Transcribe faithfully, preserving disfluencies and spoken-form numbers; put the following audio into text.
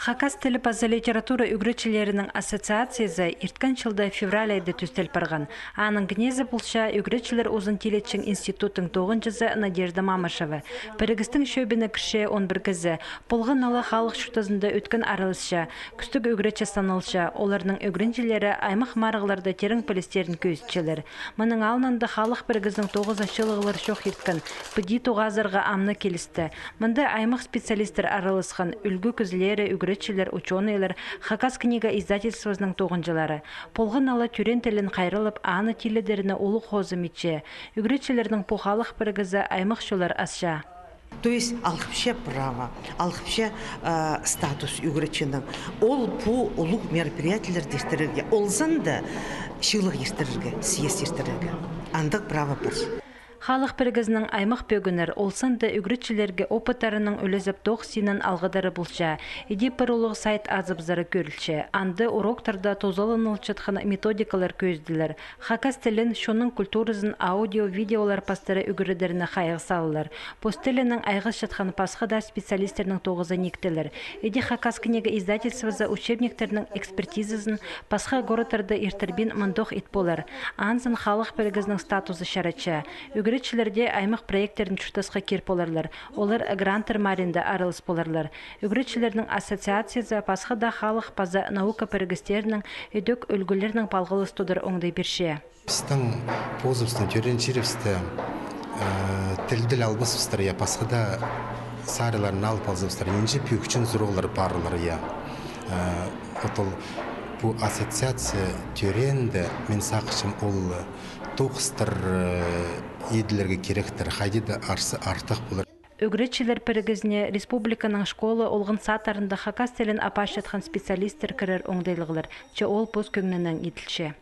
Хакас тілі паза литература ӱгретчілерінің ассоциациязы ирткен чылда февраль айда тӧстел парған. Аның кнезі полча ӱгретчілер узын тилетчең институттың тоғынҷызы Надежда Мамышева. Пірігістің чӧбіне кірче он пір кізі. Полған ала халых чуртазында ӧткін араласча, кӱстіг ӱгретчі саналча, оларның ӱгренҷілері аймах марығларда тирең пілістерін кӧзітчелер. Мының алнында халых пірігізінің тоғызы чылығлар чох ирткен, піди тоғазарға амны килісті. Мында аймах специалистер араласхан, ӱлгӱ кізілері, ӱгретчілер, учёныйлар, Хакас книга издательствозының тоғынҷылары. Полған ала тӧреен тілін хайраллап, аны тилідеріне улуғ хозым итче. Ӱгретчілернің пу халых пірігізі аймах чоллар асча. То есть алғыпча право, алғыпча, э, статус ӱгретчінің. Ол пу улуғ мероприятиелерді иртірерге, ол санда чыылығ иртірерге, съезд иртірерге. Андағ право пар. Халых пірігізінің аймах пӧгіннер, ол санда ӱгретчілерге опыттарының ӱлезіп тоғыс синін алғыдары полча. Иди пір улуғ сайт азыбызары кӧрілче. Анда уроктарда тузаланылчатхан методикалар кӧзіділер. Хакас тілін, чонның культуразын аудио, видеолар пастыра ӱгредеріне хайығ салылар. Пос тілінең айғасчатхан пасха даа специалистернің тоғызы никтелер. Иди Хакас книга издательствозы учебниктернің экспертизазын пасха городтарда иртірбин мындох ит полар. Анзын халых пірігізінің статузы чаратча. Ӱгретчілер дее аймах проекттерін чуртасха кир поларлар. Олар гранттар маринда аралас поларлар. Ӱгретчілернің ассоциациязы пасха даа халых паза наука пірігістерінең ідӧк ӱлгӱлернең палғалыс тудар оңдай пирче. Пістің позыбыстың тӧреен чирібісте, э, тілділ албасыбыстар, я, пасха даа сариларны алып алзабыстар, нинҷе пӧгҷең сурығлар парлар, я. Э, вот ол пу ассоциация тӧреенде, мин сағынчам, ол тоғыстар, э, иділерге киректер, хайди даа арса артых полар. Ӱгретчілер пірігізіне республиканың школа, олған садтарында хакас тілін апарчатхан специалисттер кірер оңдайлығлар, че ол пос кӧңнінең иділче.